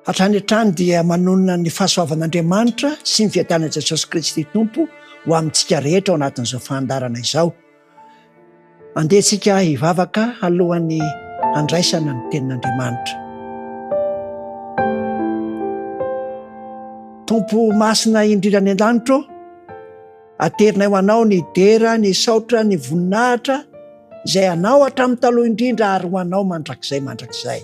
Hatrany hatrany dia manonona ny fahasoavan'Andriamanitra sy ny fiadanan'i Jesosy Kristy Tompo ho amintsika rehetra ao anatin'izao fandaharana izao. Andeha isika hivavaka alohan'ny handraisana ny tenin'Andriamanitra. Tompo masina indrindra any an-danitra ô, aterinay ho anao ny dera, ny saotra, ny voninahitra izay anao hatramin'ny taloha indrindra ary ho anao mandrakizay mandrakizay.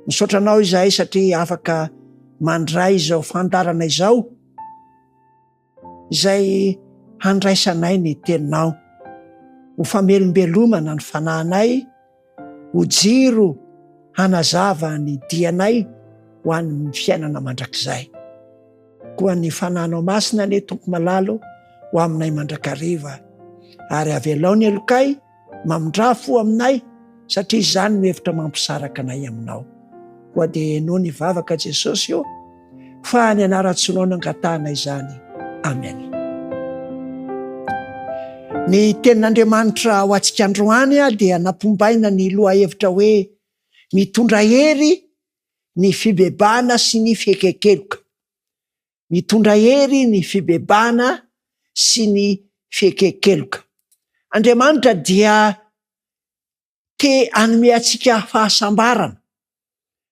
Misaotra anao izahay satria afaka mandray izao fandaharana izao izay handraisanay ny teninao ho famelombelomana ny fanahinay, ho jiro hanazava ny dianay ho an'ny fiainana mandrakizay. Koa ny fanahinao masina anie Tompo malalo ho aminay mandrakariva ary avelao ny helokay Mamindrà fo aminay satria izany no hevitra mampisaraka anay aminao. Koa dia henoy ny vavaka Jesosy ô, fa ny anaran-tsoanao no angatahana izany. Amen. Ny tenin'Andriamanitra ho antsika androany dia nampombaina ny lohahevitra hoe mitondra hery ny fibebahana sy ny fieken-keloka. Mitondra hery ny fibebahana sy ny fieken-keloka. Andriamanitra dia te hanome antsika fahasambarana.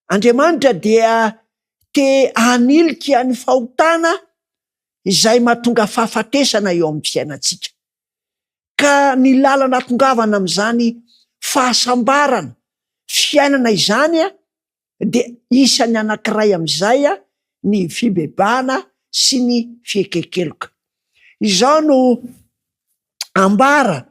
Andriamanitra dia te hanilika ny fahotana izay mahatonga fahafatesana eo amin'ny fiainantsika. Ka ny lalana atongavana amin'izany fahasambarana, fiainana izany dia isan'ny anankiray amin'izay ny fibebahana sy ny fieken-keloka. Izao no ambara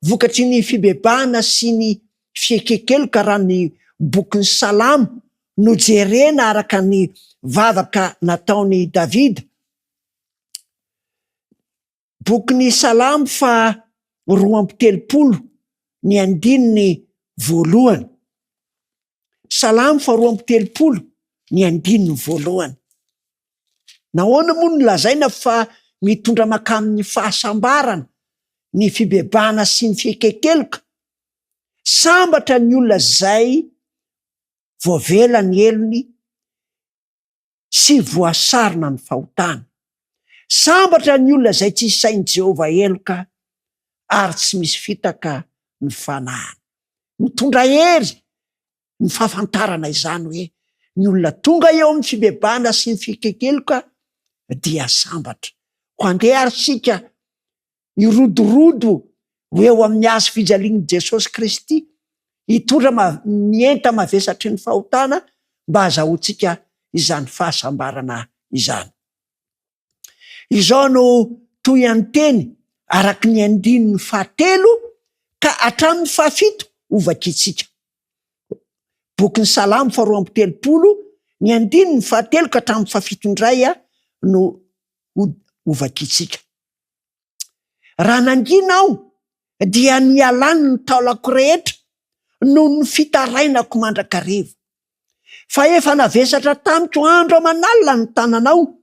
vokatry ny fibebahana sy ny fieken-keloka raha ny bokin'ny Salamo no jerena araka ny vavaka nataon'i Davida. Bokin'ny Salamo faha 32 ny andininy voalohany. Salamo faha 32 ny andininy voalohany. Nahoana moa no lazaina fa mitondra mankamin'ny fahasambarana ny fibebahana sy ny fieken-keloka? Sambatra ny olona izay voavela ny helony sy voasarona ny fahotany. Sambatra ny olona izay tsy isain'i Jehovah heloka ary tsy misy fitaka ny fanahiny. Mitondra hery ny fahafantarana izany hoe ny olona tonga eo amin'ny fibebahana sy ny fikekeloka dia sambatra. Koa andeha ary isika hirodorodo ho eo amin'ny hazo fijalian'i Jesosy Kristy, hitondra ny enta-mavesatry ny fahotana mba hahazahoantsika izany fahasambarana izany. Izao no tohianteny araka ny andininy fahatelo ka hatramin'ny fahafito hovakintsika. Bokin'ny Salamo faharoa amby telopolo, ny andininy fahatelo ka hatramin'ny fahafito indray no hovakintsika. Raha nangina aho dia nialany ny taolako rehetra noho ny fitarainako mandrakariva. Fa efa navesatra tamiko andro aman'alina ny tananao,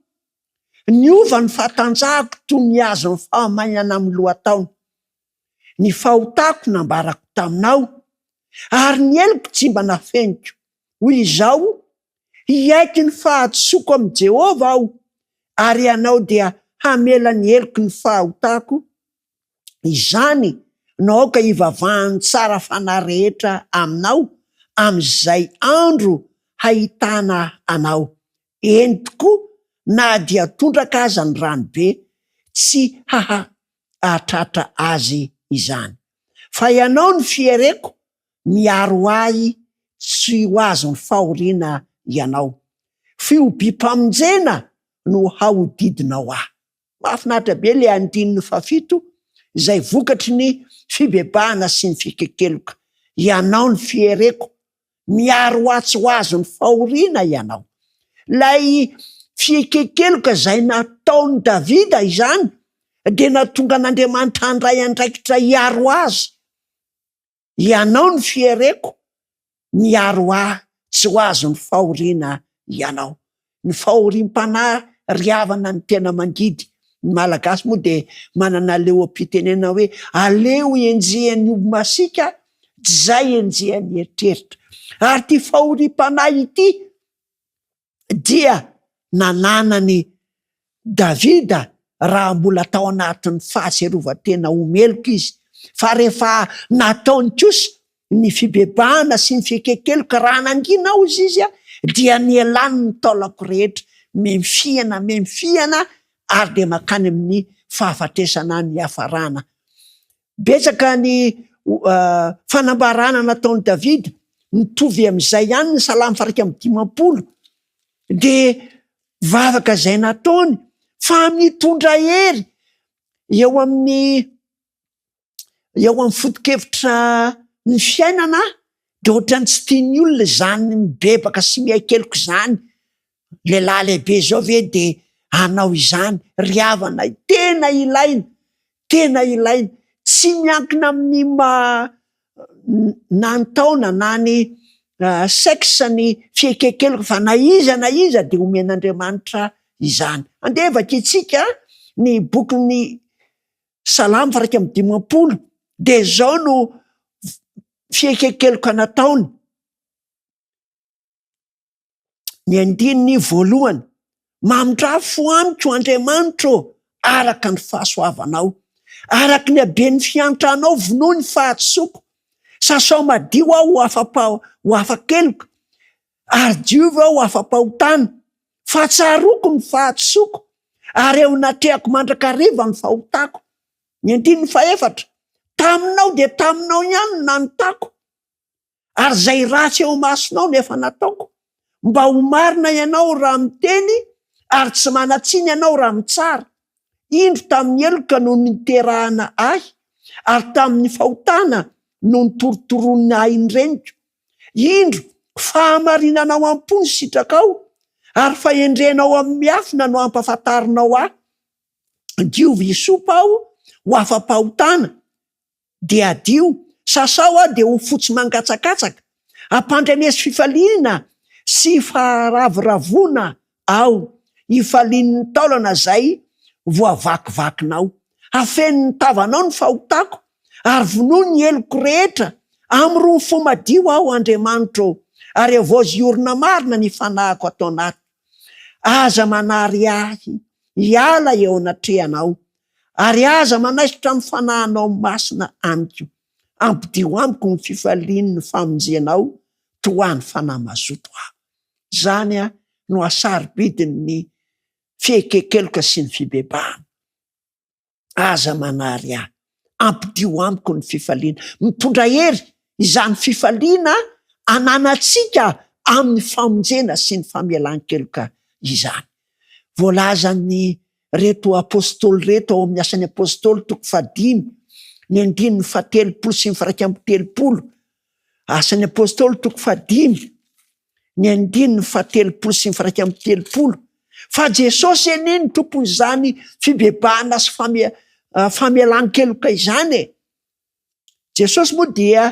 niova ny fahatanjahako toy ny hazon'ny fahamainana amin'ny lohataona. Ny fahotako nambarako taminao, ary ny heloko tsy mba nafeniko. Hoy izao, Hiaiky ny fahadisoako amin'i Jehovah aho, ary Ianao dia hamela ny heloky ny fahotako. Izany no aoka hivavahan'ny tsara fanahy rehetra aminao amin'izay andro hahitana anao. Eny tokoa, na dia tondraka aza ny ranobe, tsy hahatratra azy izany. Fa Ianao no fiereko, Miaro ahy tsy ho azon'ny fahoriana Ianao. Fihobiam-pamonjena no hahodidinao ahy. Mahafinaritra be ilay andininy fahafito izay vokatry ny fibebahana sy ny fikekeloka. Ianao no fiereko. Miaro ahy tsy ho azon'ny fahoriana Ianao. Ilay fiekekeloka izay nataon'i Davida izany dia nahatonga an'Andriamanitra handray andraikitra hiaro azy. Ianao no fiereko, miaro ahy tsy ho azon'ny fahoriana Ianao. Ny fahoriam-panahy ry havana no tena mangidy. Ny Malagasy moa dia manana leoam-pitenenana hoe aleo enjehan'ny omby masiaka tsy izay enjehan'ny eritreritra. Ary ity fahoriam-panahy ity. dia nananan'i Davida raha mbola tao anatin'ny fahatsiarovan-tena ho meloka izy, fa rehefa nataony kosa ny fibebahana sy ny fieken-keloka raha nangina ao izy izy dia nialany ny taolako rehetra, memfihana memfihana ary dia mankany amin'ny fahafatesana niafarana. Betsaka ny fanambarana nataon'i Davida, mitovy amin'izay ihany ny Salamo faha 51, dia vavaka izay nataony fa mitondra hery eo amin'ny eo amin'ny foto-kevitra ny fiainana dia ohatran'ny tsy tian'ny olona izany mibebaka sy miaiky heloka izany, lehilahy lehibe izao ve dia hanao izany? Ry havana, tena ilaina, tena ilaina, tsy miankina amin'ny maha na ny taona na ny sexe ny fieken-keloka fa na iza na iza dia omen'Andriamanitra izany. Andeha vakintsika ny bokin'ny Salamo faha 51 dia izao no fieken-keloka nataony. Ny andininy voalohany, Mamindrà fo amiko, Andriamanitro ô, araka ny fahasoavanao. Araka ny haben'ny fiantranao, vonoy ny fahadisoako. Sasao madio aho ho afa-pa- ho afa-keloka, ary diovy aho ho afa-pahotana. Fa tsaroako ny fahadisoako, ary eo anatrehako mandrakariva ny fahotako. Ny andininy fahefatra, Taminao dia taminao ihany no nanotako. ary izay ratsy eo imasonao no efa nataoko, mba ho marina ianao raha miteny, ary tsy manan-tsiny ianao raha mitsara. Indro tamin'ny heloka no niterahana ahy, ary tamin'ny fahotana no nitorotoronina ahy ny reniko. Indro, fahamarinanao am-po ny sitrakao, ary fahendrenao amin'ny miafina no ampahafantarinao ahy. Diovy hisopa aho ho afa-pahotana, dia hadio, sasao aho dia ho fotsy mangatsakatsaka, ampandreneso fifaliana sy faharavoravoana aho, hifalian'ny taolana izay voavakivakinao. Hafeno ny tavanao ny fahotako, ary vonoy ny heloko rehetra, amorony fo madio aho, Andriamanitro ô, ary havaozy hiorina marina ny fanahiko ato anatiko. Aza manary ahy hiala eo anatrehanao, Ary aza manaisotra ny Fanahinao Masina amiko. Ampidio amiko ny fifalian'ny famonjenao toa ny fanahy mazoto aho. Izany no hasarobidin'ny fiekekeloka sy ny fibebahana. Aza manary ahy. Ampidio amiko ny fifaliana. Mitondra hery izany fifaliana ananantsika amin'ny famonjena sy ny famelan-keloka izany. Voalazan'ny reto Apôstôly ireto ao amin'ny Asan'ny Apôstôly toko fahadimy, ny andininy fahatelopolo sy ny faha-31. Asan'ny Apôstôly toko fahadimy, ny andininy fahatelopolo sy ny faha-31. Fa Jesosy anie no tompon'izany fibebahana sy fame- famelan-keloka izany e. Jesosy moa dia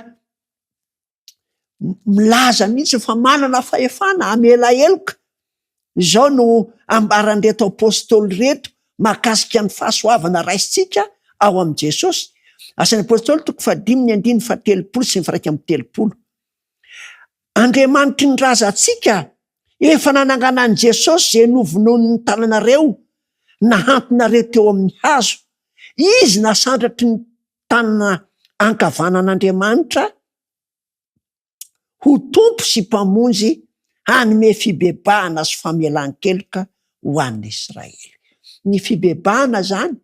milaza mihitsy fa manana fahefana hamela heloka. Izao no ambaran'ireto apostoly ireto mahakasika ny fahasoavana raisintsika ao amin'i Jesosy. Asan'ny Apostoly toko fahadimy ny andininy fahatelopolo sy ny faha-31. Andriamanitry ny razantsika efa nanangana an'i Jesosy izay novonoin'ny tananareo nahantonareo teo amin'ny hazo. Izy nasandratry ny tanana ankavanan'Andriamanitra ho Tompo sy Mpamonjy hanome fibebahana sy famelan-keloka ho an'ny Israely. Ny fibebahana izany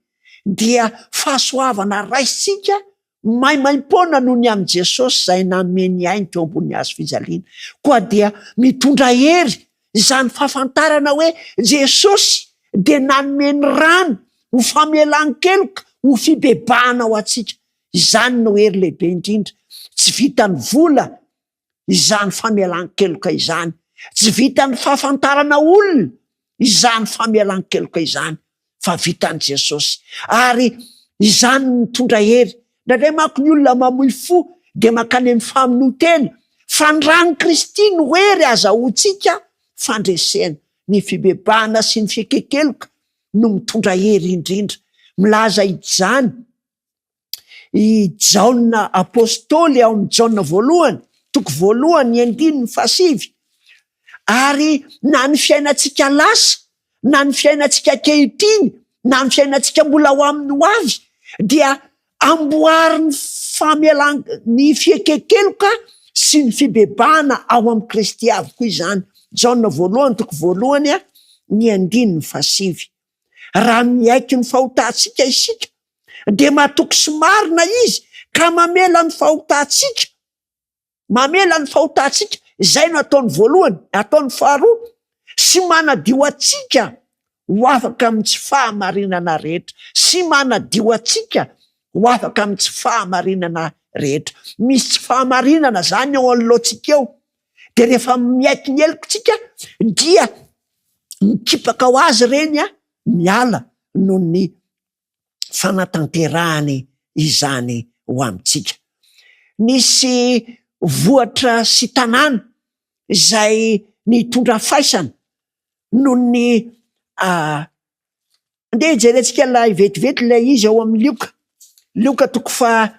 dia fahasoavana raisintsika maimaimpoana noho ny amin'i Jesosy izay nanome ny ainy teo ambony hazo fijaliana. Koa dia mitondra hery izany fahafantarana hoe Jesosy dia nanome ny rany ho famelan-keloka, ho fibebahana ho antsika. Izany no hery lehibe indrindra. Tsy vitan'ny vola izany famelan-keloka izany. Tsy vitan'ny fahafantarana olona izany famelan-keloka izany, fa vitan'i Jesosy. Ary izany no mitondra hery. Indraindray manko ny olona mamoy fo dia mankany amin'ny famonoan-tena, fa ny ran'i Kristy no hery azahoantsika fandresena. Ny fibebahana sy ny fieken-keloka no mitondra hery indrindra. Milaza izany i Jaona Apostoly ao amin'ny Jaona voalohany, toko voalohany, andininy fahasivy. Ary na ny fiainantsika lasa, na ny fiainantsika ankehitriny, na ny fiainantsika mbola ho amin'ny ho avy, dia amboarin'ny famelan- ny fieken-keloka sy ny fibebahana ao amin'i Kristy avokoa izany. Jaona voalohany toko voalohany ny andininy fahasivy. Raha miaiky ny fahotantsika isika, dia matoky sy marina Izy ka mamela ny fahotantsika. Mamela ny fahotantsika, izay no ataony voalohany, ataony faharoa, sy manadio antsika ho afaka amin'ny tsy fahamarinana rehetra, sy manadio antsika ho afaka amin'ny tsy fahamarinana rehetra. Misy tsy fahamarinana zany eo anoloantsika eo, de rehefa miaiky ny heloka tsika dia mikipaka ho azy ireny miala noho ny fanatanterahany izany ho amintsika. Nisy vohitra sy tanàna izay nitondra faisana noho ny andeha hijerentsika ilay vetivety ilay izy ao amin'ny Lioka, Lioka toko faha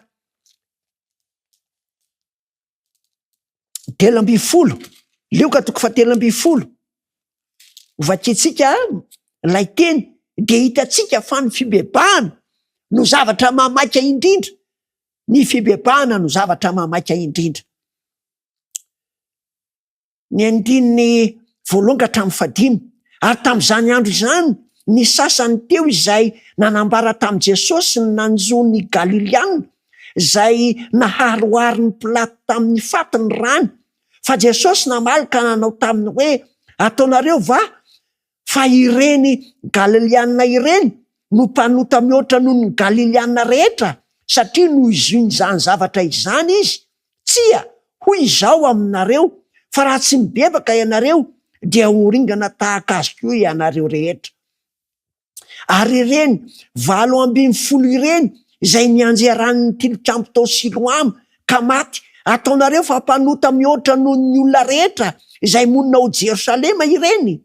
13, Lioka toko fahatelo ambin'ny folo, hovakintsika ilay teny dia hitantsika fa ny fibebahana no zavatra mamaika indrindra, ny fibebahana no zavatra mamaika indrindra. Ny andininy voalohany ka hatramin'ny fahadimy. Ary tamin'izany andro izany, ny sasany teo izay nanambara tamin'i Jesosy ny nanjo ny Galiliana, izay naharoharon'i Pilato tamin'ny faty ny rany. Fa Jesosy namaly ka nanao taminy hoe, Ataonareo va fa ireny Galiliana ireny no mpanota mihoatra noho ny Galiliana rehetra, satria nohizoin'izany zavatra izany izy? Tsia, hoy Izaho aminareo, fa raha tsy mibebaka ianareo, dia ho ringana tahaka azy koa ianareo rehetra. Ary ireny 18 ireny izay nianjeran'ny tilikambo tao Siloama ka maty, ataonareo fa mpanota mihoatra noho ny olona rehetra izay monina ao Jerosalema ireny?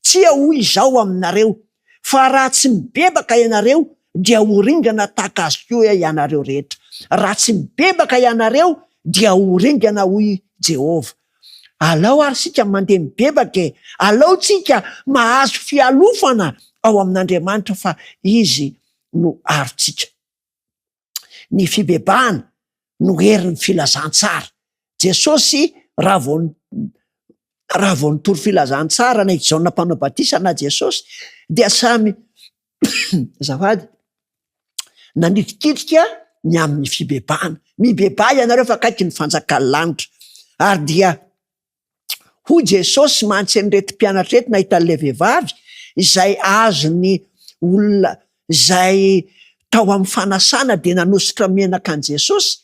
Tsia, hoy Izaho aminareo, fa raha tsy mibebaka ianareo, dia ho ringana tahaka azy koa ianareo rehetra. Raha tsy mibebaka ianareo, dia ho ringana, hoy Jehovah. Alao ary isika mandeha mibebaka e! Alao tsika mahazo fialofana ao amin'Andriamanitra fa Izy no arontsika. Ny fibebahana no herin'ny filazantsara. Jesosy raha vao raha vao nitory filazantsara na i Jaona mpanao batisa na Jesosy dia samy azafady nanitikitika ny amin'ny fibebahana. Mibebaha ianareo fa akaiky ny fanjakan'ny lanitra. Ary dia hoy Jesosy mantsy an'ireto mpianatra ireto nahita an'ilay vehivavy izay azon'ny olona izay tao amin'ny fanasana dia nanosotra menaka an'i Jesosy,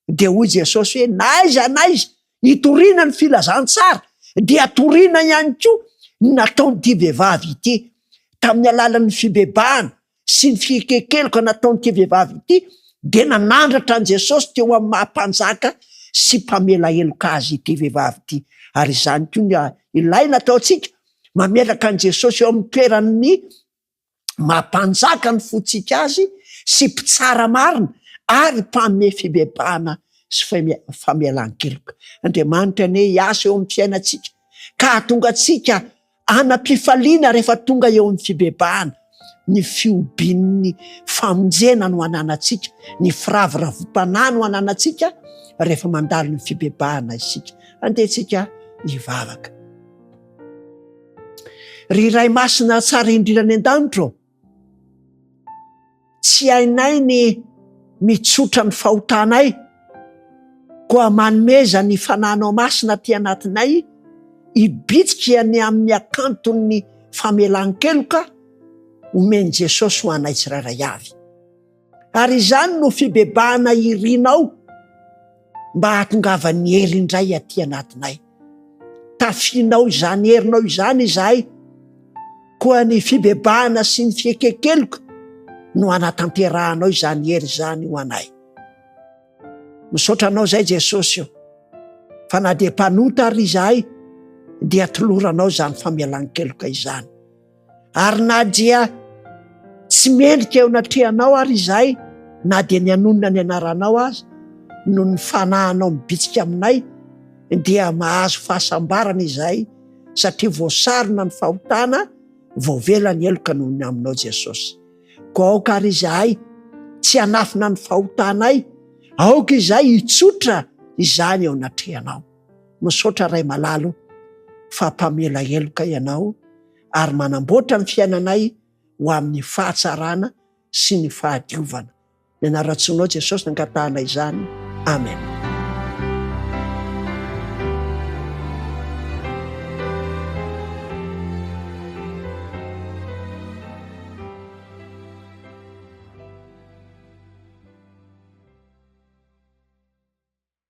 dia hoy Jesosy hoe na aiza na aiza hitoriana ny filazantsara dia toriana ihany koa ny nataon'ity vehivavy ity tamin'ny alalan'ny fibebahana sy ny fiekekeloka nataon'ity vehivavy ity dia nanandratra an'i Jesosy teo amin'ny maha mpanjaka sy mpamela heloka azy ity vehivavy ity. Ary izany koa ny ilaina ataontsika, mametraka an'i Jesosy eo amin'ny toeran'ny maha mpanjaka ny fontsika azy sy mpitsara marina ary mpanome fibebahana sy famelan-keloka. Andriamanitra anie hiasa eo amin'ny fiainantsika ka hahatonga antsika hanam-pifaliana rehefa tonga eo amin'ny fibebahana. Ny fihobian'ny famonjena no ananantsika, ny firavoravoam-panahy no ananantsika rehefa mandalo ny fibebahana isika. Andeha tsika hivavaka. Ry Ray Masina tsara indrindra any an-danitra ô, tsy hainay ny mitsotra ny fahotanay, koa manomeza ny Fanahinao Masina aty anatinay hibitsika ny amin'ny hakanton'ny famelan-keloka omen'i Jesosy ho anay tsirairay avy. Ary izany no fibebahana irinao mba hahatongavan'ny hery indray aty anatinay. Tafianao izany herinao izany izahay, koa ny fibebahana sy ny fiekekeloka no hanatanterahanao izany hery izany ho anay. Misaotra anao izay Jesosy o, fa na dia mpanota ary izahay dia toloranao izany famelan-keloka izany. Ary na dia tsy mendrika eo anatrehanao ary izahay, na dia ny hanonona ny anaranao aza, noho ny fanahinao mibitsika aminay, dia mahazo fahasambarana izahay. satria voasarona ny fahotana, voavela ny heloka noho ny aminao Jesosy. Koa aoka ary izahay tsy hanafina ny fahotanay, aoka izahay hitsotra izany eo anatrehanao. Misaotra Ray malala o, fa mpamela heloka Ianao ary manamboatra ny fiainanay ho amin'ny fahatsarana sy ny fahadiovana. Ny anaran-tsoanao Jesosy nangatahana izany. Amen.